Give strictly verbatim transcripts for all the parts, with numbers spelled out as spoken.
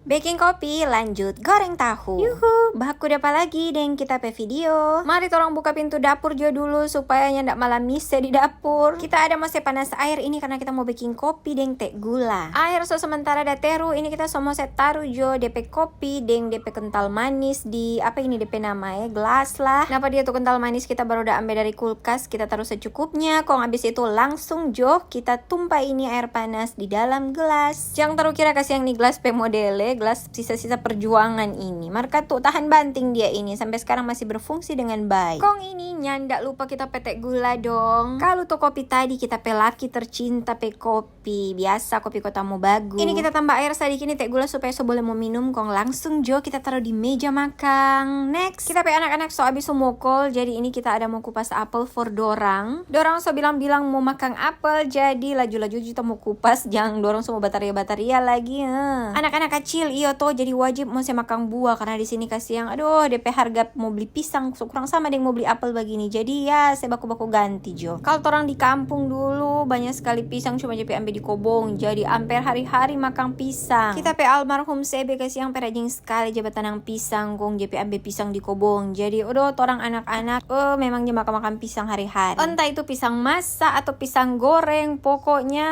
Beking kopi, lanjut goreng tahu. Yuhu, baku dapa lagi deng kita pe video. Mari torang buka pintu dapur jo dulu supaya nyanda malam mise di dapur. Kita ada mo se panas aer ini karna kita mo beking kopi deng te gula. Aer so sementara da teru, ini kita so mo se taru jo de pe kopi deng de pe kental manis di, apa ini de pe nama e, gelas lah. Napa dia tu kental manis kita baru da ambe dari kulkas, kita taru secukupnya, kong abis itu langsung jo kita tumpa ini aer panas di dalam gelas. Jang taru kira kasiang ni gelas pe modele, gelas sisa-sisa perjuangan ini. Mar katu tahan banting dia ini, sampe skarang masih berfungsi dengan baik. Kong ini nyanda lupa kita pe te gula dong. Kalu tu kopi tadi kita pe laki tercinta pe kopi, biasa kopi Kota Mobagu. Ini kita tamba aer sadiki ni te gula supaya so bole mo minum, kong langsung jo kita taru di meja makang. Next, kita pe anak-anak so abis so mokol, jadi ini kita ada mo kupas apel for dorang. Dorang so bilang-bilang mo makang apel, jadi laju-laju kita mo kupas, jang dorang so mo bataria-bataria lagi, eh. Anak-anak kacil, iyo to, jadi wajib mo se makang bua, karna di sini kasiang, aduh, de pe harga mo bli pisang so kurang sama deng mo bli apel bagini. Jadi ya, se baku-baku ganti jo. Kal torang di kampung dulu, banya skali pisang cuma ja pi ambe di kobong. Jadi amper hari-hari makang pisang. Kita pe almarhum Sebe kasiang pe rajin skali ja batanang pisang, kong ja pi ambe pisang di kobong. Jadi, odo, torang anak-anak, eh, memang ja makang-makang pisang hari-hari. Entah itu pisang masa atau pisang goreng, pokoknya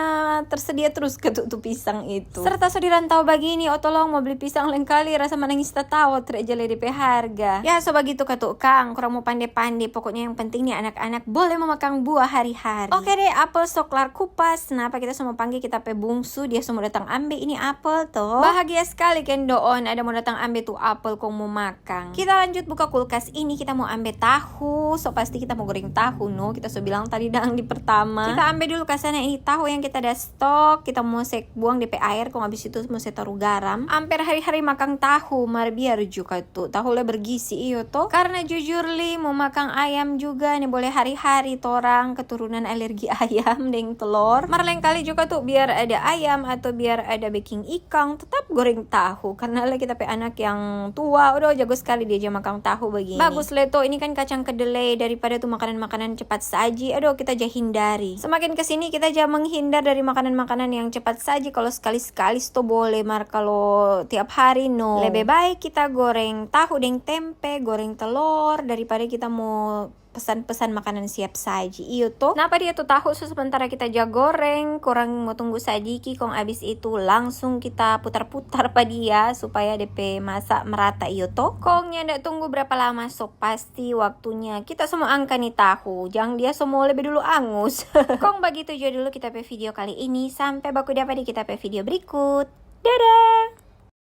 tersedia terus katu tu pisang itu. Serta so di rantau bagini, oh tolong, mo bli pisang lengkali, rasa manangis tatawa, tre ja le de pe harga. Ya, so bagitu katu kang, kurang mo pande-pande, pokoknya yang penting ni anak-anak boleh mo makang buah hari-hari. Oke deh, apel so klar kupas, napa kita so mo pangge kita pe bungsu, dia so mo datang ambe ini apel to. Bahagia skali kendoon ada mo datang ambe tu apel kong mo makang. Kita lanjut buka kulkas ini, kita mo ambe tahu, so pasti kita mo goreng tahu no, kita so bilang tadi dang di pertama. Kita ambe dulu ka sana ini tahu yang kita da stok, kita mo se buang de pe aer, kong abis itu mo se taru garam. Amper hari-hari makang tahu, mar biar jo katu, tahu le bergizi iyo to. Karna jujur li, mo makang ayam juga ni bole hari-hari, torang keturunan alergi ayam deng telor. Mar lengkali jo katu biar ada ayam atau biar ada beking ikang, tetap goreng tahu. Karna le kita pe anak yang tua, udah jago skali dia ja makang tahu bagini. Bagus le to, ini kan kacang kedelai, daripada tu makanan-makanan cepat saji, aduh, kita ja hindari. Semakin kesini kita ja menghindar dari makanan-makanan yang cepat saji. Kalau sekali-sekali sto boleh, mar kalau tiap hari no. Lebe baik kita goreng tahu deng tempe, goreng telor, daripada kita mo pesan-pesan makanan siap saji, iyo to. Napa dia tu tahu so sementara kita ja goreng, kurang mo tunggu sadiki, kong abis itu langsung kita putar-putar pa dia supaya de pe masa merata, iyo to. Kong nyanda tunggu berapa lama, so pasti waktunya kita so mo angka ni tahu, jang dia so mo lebe dulu angus. Kong bagitu jo dulu kita pe video kali ini, sampe baku dapa di kita pe video berikut. Dadah!